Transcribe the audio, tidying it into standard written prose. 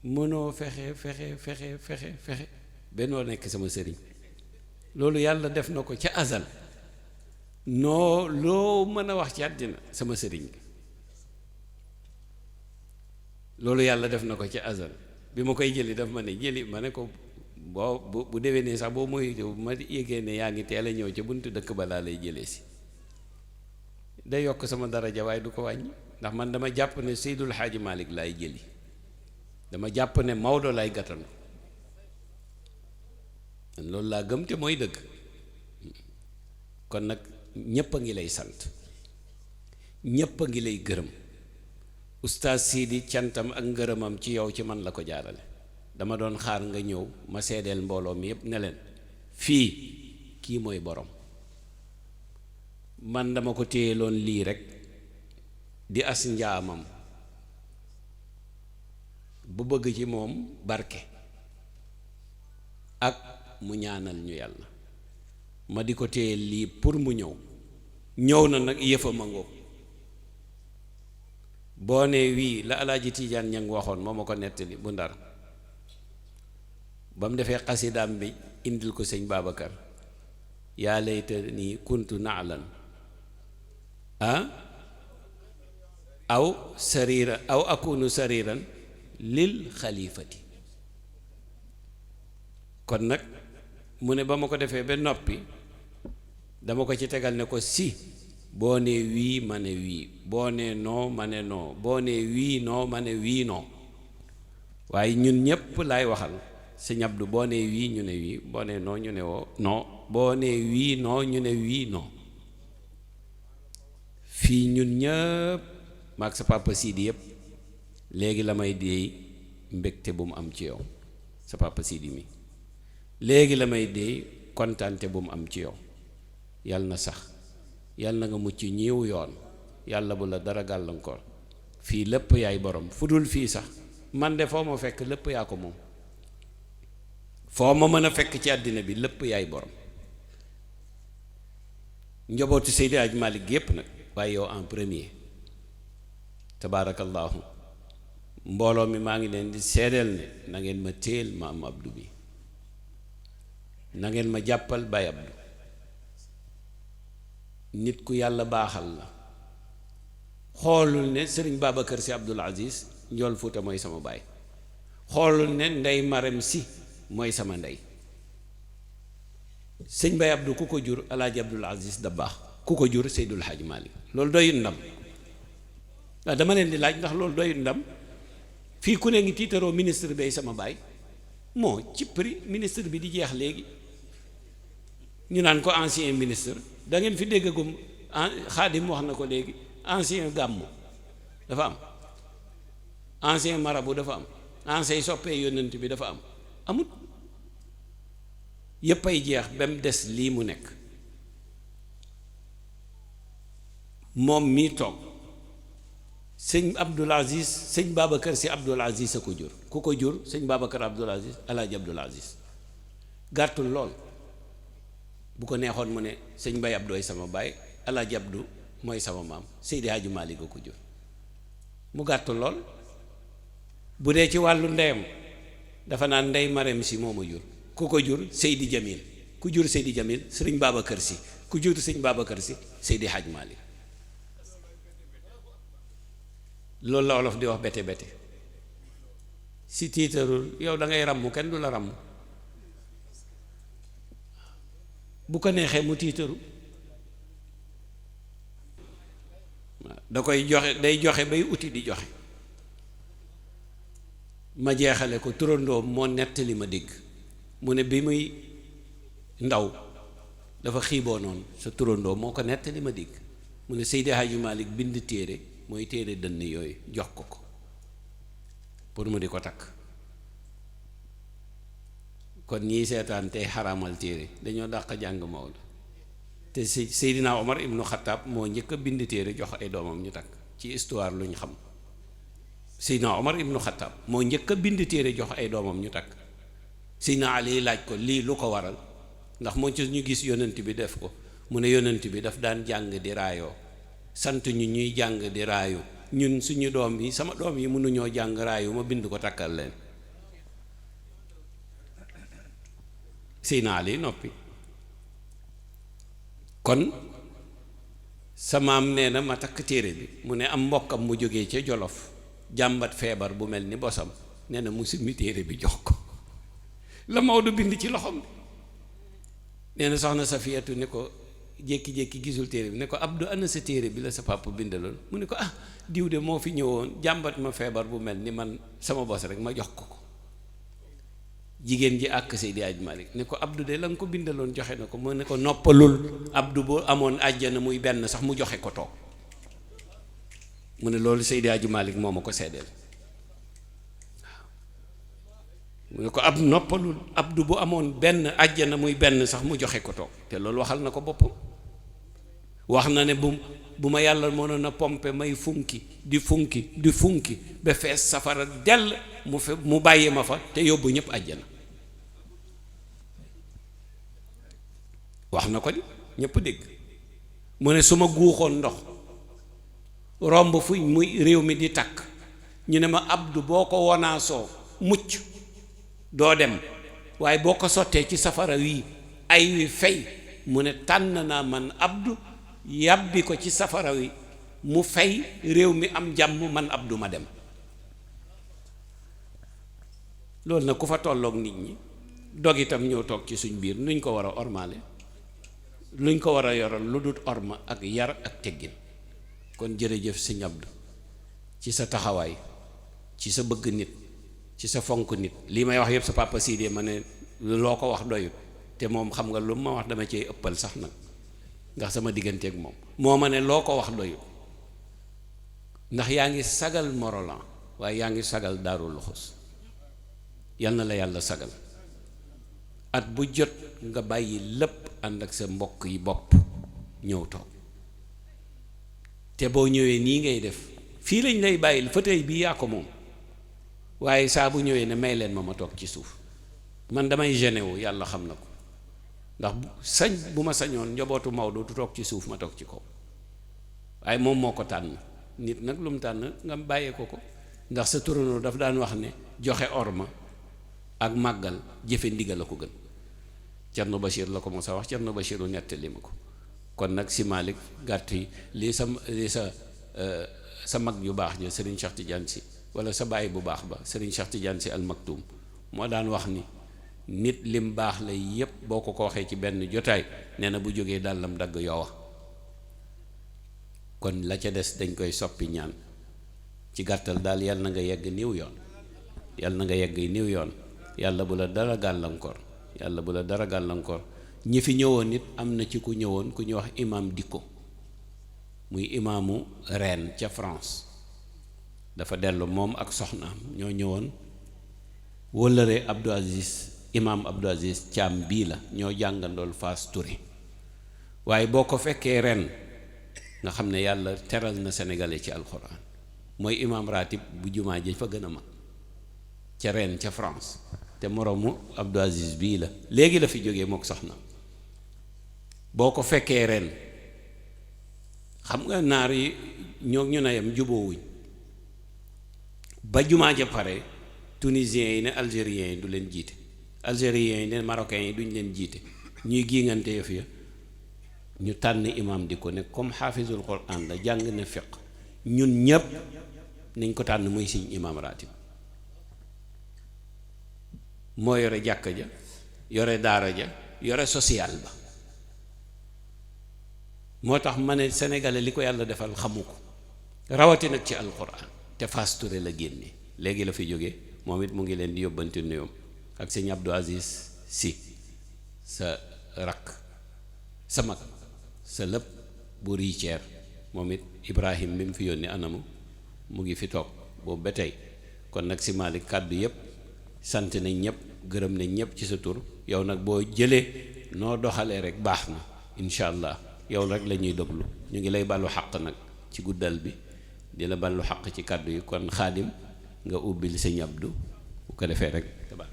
mënoo fexe bennoo nekk sama sëriñ. loolu yàlla def na ko ca azal. noo loo mën a wax ci àddina sama sëriñ bi. loolu yàlla def na ko ca azal. bi ma koy jëli daf ma ne jëli ma ne ko bu déwénee sax boo mooy ma yégee ne yaa ngi teel a ñëw ca buntu dëkk ba laa lay jëlee si. day yokk sama daraja waaye du ko wàññi ndax man dama jàpp ne Seydul Xaaji Malik laay jëli. dama jàpp ne Maodo lay gàttandu. loolu laa gëm te mooy dëgg. kon nag ñépp a ngi lay sant. ñépp a ngi lay gërëm. Oustaz Sidi cantam ak ngërëmam ci yow ci man la ko jaarale. dama doon xaar nga ñëw ma seedeel mbooloo mi yépp ne leen fii kii mooy borom. man dama ko téyeloon lii rekk di as njaamam bu bëgg ci moom barke ak mu ñaanal ñu yàlla ma di ko téyel lii pour mu ñëw na nag yëfam a ngoog. boo nee wii la Alaaji Tiijaan ña ngi waxoon moo ma ko nettali bu Ndar ba mu defee xasidaam bi indil ko sëñ Babacar yaa layta nii kuntu naalan aw sarira aw akunu sariran lil xalifati. kon nag mu ne ba ma ko defee ba noppi dama ko ci tegal ne ko si boo nee wii ma ne wii boo nee noo ma ne noo boo nee wii noo ma ne wii noo waaye ñun ñépp laay waxal sëñ Abdu boo nee wii ñu ne wii boo nee noo ñu ne woo noo boo nee wii noo ñu ne wii noo. fii ñun ñëpp maag sa papa Sidi yëpp léegi la may deey mbégte bu mu am ci yow sa papa Sidi mi léegi la may deey kontaante bu mu am ci yow. yàlla na sax yàlla na nga mucc ñiw yoon yàlla bu la dara gàllankoor. fii lépp yaay borom fu dul fii sax man de foo ma fekk lépp yaa ko moom. foo ma mën a fekk ci àddina bi lépp yaay borom. njobootu Seydi Hadji Malick yépp nag waaye yow en premier tabaarakallaahu. mbooloo mi maa ngi leen di seedeel ne na ngeen ma téel ma am Abdou bi na ngeen ma jàppal Baye Abdou. nit ku yàlla baaxal la. xoolul ne sëriñ Babacar Si Abdul Aziz njool Fuuta mooy sama baay. xoolul ne ndey Marem Si mooy sama ndey. sëñ Baye Abdou ku ko jur Alaaji Abdul Aziz Dabaax ku ko jur Seydul Xaaji Maalik. loolu doyut ndam waaw dama leen di laaj ndax loolu doyut ndam. fii ku ne ngi tiitaroo ministre bay sama baay moo ci prix ministre bi di jeex léegi ñu naan ko ancien ministre. da ngeen fi déggagum Xaadim wax na ko léegi ancien gàmmu dafa am ancien marabu dafa am ancien soppee yónnent bi dafa am amut yépp ay jeex ba mu des lii mu nekk. moom mii toog sëñ Abdul Aziz sëñ Babacar Si Abdul Aziz a ko jur ku ko jur sëñ Babacar Abdul Aziz Alaaji Abdul Aziz gàttul lool. bu ko neexoon mu ne sëñ Baye Abdou ay sama baay Alaaji Abdou mooy sama maam Seydi Hadji Malick a ko jur mu gàttul lool. bu dee ci wàllu ndeyam dafa naan ndey Marem Si moo ma jur ku ko jur Seydi Jamil ku jur Seydi Jamil sëriñ Babacar Si ku jur sëñ Babacar Si Seydi Hadji Malick. loolu la olof di wax bete bete si tiitarul yow da ngay ràmm kenn du la ràmm. bu ko neexee mu tiitaru da koy joxe day joxe bay uti di joxe. ma jeexale ko turandoom moo nettali ma dégg mu ne bi muy ndaw dafa xiiboo noonu sa turandoo moo ko nettali ma dégg mu ne Seydi Hadji Malick bind téere mooy téere dënn yooyu jox ko pour mu di ko takk. kon ñii seetaan tey xaraamal téere dañoo dàq jàng Maodo te Seydina Omar ibnu Xattaab moo njëkk a bind téere jox ay doomam ñu takk ci histoire lu ñu xam. Seydina Omar ibnu Xattaab moo njëkk a bind téere jox ay doomam ñu takk. Seydina Ali laaj ko lii lu ko waral ndax moo ci ñu gis yonent bi def ko mu ne yonent bi daf daan jàng di raayoo sant ñu ñuy jàng di raayu ñun suñu doom yi sama doom yi mënuñoo jàng raayu ma bind ko takkal leen Seydina Ali noppi. kon sa maam nee na ma takk téere bi mu ne am mbokkam mu jógee ca Jolof jàmbat feebar bu mel ni bosam, nee na mu simmi téere bi jox ko la Maodo bind ci loxoom bi. nee na soxna Safiyatu ne ko jékki-jékki gisul téere bi ne ko Abdou ana sa téere bi la sa papa bindaloon, mu ne ko ah diw de moo fi ñëwoon jàmbat ma feebar bu mel ni man sama bos rek ma jox ko ko. jigéen ji àkk Seydi Aj Malik ne ko Abdou de la nga ko bindaloon joxe na ko, mu ne ko noppalul Abdou bu amoon àjjana muy benn sax mu joxe ko toog. mu ne loolu Seydi Aj Malik moo ma ko seddeel. mu ne ko ab noppalul Abdou bu amoon benn àjjana muy benn sax mu joxe ko toog, te loolu waxal na ko boppam. wax na ne bu ma yàlla mënoon a pompe may funki di funki ba fees safara dell mu bàyyi ma fa te yóbbu ñëpp àjjana. wax na ko di ñëpp dégg. mu ne su ma guuxoon ndox romb fu muy réew mi di takk ñu ne ma Abdou boo ko wonaasoo mucc doo dem, waaye boo ko sottee ci safara wii ay wi fay, mu ne tànn naa man Abdou yàbbi ko ci safara wi mu fay réew mi am jàmm, man Abdou ma dem. loolu nag ku fa tolloog nit ñi dog itam ñëw toog ci suñ biir nuñ ko war a ormaale, luñ ko war a yoral lu dul orma ak yar ak teggin. kon jërëjëf sëñ Abdou ci sa taxawaay, ci sa bëgg nit, ci sa fonk nit. lii may wax yëpp sa papa Sidé ma ne loo ko wax doyut, te moom xam nga lu ma wax dama cee ëppal sax nag, ndax sama digganteeg moom moo ma ne loo ko wax doyut, ndax yaa ngi sagal Morolan waaye yaa ngi sagal Daaru Luxus. yal na la yàlla sagal. at bu jot nga bàyyi lépp ànd ak sa mbokk yi bopp ñëw toog, te boo ñëwee nii ngay def fii lañ lay bàyyil fauteuil bii yaa ko moom, waaye saa bu ñëwee ne may leen ma toog ci suuf. man damay gêné wu, yàlla xam na ko, ndax bu ma sañoon njobootu Maodo du toog ci suuf ma toog ci kaw, waaye moom moo ko tànn. nit nag lu mu tànn nga bàyyee ko ko, ndax sa turandoo daf daan wax ne joxe orma ak màggal jëfe ndigal la ko gën. Cerno Bachir la ko mos a wax, Cerno Bachiru nettali ma ko. kon nag si Malick gàtt yi lii sa mag yu baax ja Serigne Cheikh Tidiane si, wala sa baay bu baax ba Serigne Cheikh Tidiane si Al Maktoum moo daan wax ni nit lim baax la yépp boo ko waxee ci benn jotaay nee na bu jógee dàllam dagg yowa. kon la ca des dañ koy soppi ñaan. ci gàttal daal yàlla na nga yegg niw yoon, yàlla na nga yegg niw yoon, yàlla bu la dara gàllankoor, yàlla bu la dara gàllankoor. ñi fi ñëwoon nit am na ci ku ñëwoon ku ñuy wax imam Dikko, muy imaamu Rennes ca France. dafa dellu moom ak soxnaam ñoo ñëwoon wëllëre Abdou Aziz, imam Abdou Aziz Thiam bii la, ñoo jàngandool Fass Touré. waaye boo ko fekkee ren nga xam ne yàlla teral na sénégalais ci alxuraan. mooy imam ratib bu jumaa ji fa gën a mag ca Rennes ca France, te moroomu Abdou Aziz bii la, léegi la fi jógee mook soxna. boo ko fekkee ren xam nga naar yi ñoo ñu nayam jubóowuñ ba jumaa ja pare. tunisiens yi ne algériens yi du leen jiite, algériens yi ne marocains yi duñ leen jiite, ñuy giingante yëf ya. ñu tànn imam di ko ne comme xaafizul quran la, jàng na fiq, ñun ñépp nañ ko tànn muy siñ imam ratib. moo yore jàkka ja, yore daara ja, yore social ba. moo tax ma ne sénégalais li ko yàlla defal xamu ko, rawati nag ci alquran. te Fass Touré la génne, léegi la fi jóge moom it mu ngi leen di yóbbante nuyoom ak sëñ Abdou Aziz si sa rakk, sa mag, sa lépp bu riceer. moom it Ibrahim mi mu fi yónni anamu mu ngi fi toog boobu ba tey. kon nag si Malick kàddu yépp sant nañ ñëpp, gërëm nañ ñëpp ci sa tur. yow nag boo jëlee noo doxalee rek baax na, incha allah yow rek la ñuy déglu. ñu ngi lay ballu xaq nag ci guddal bi, di la ballu xaq ci kàddu yi. kon Xaadim nga ubbil sëñ Abdou bu ko defee rek tabaar.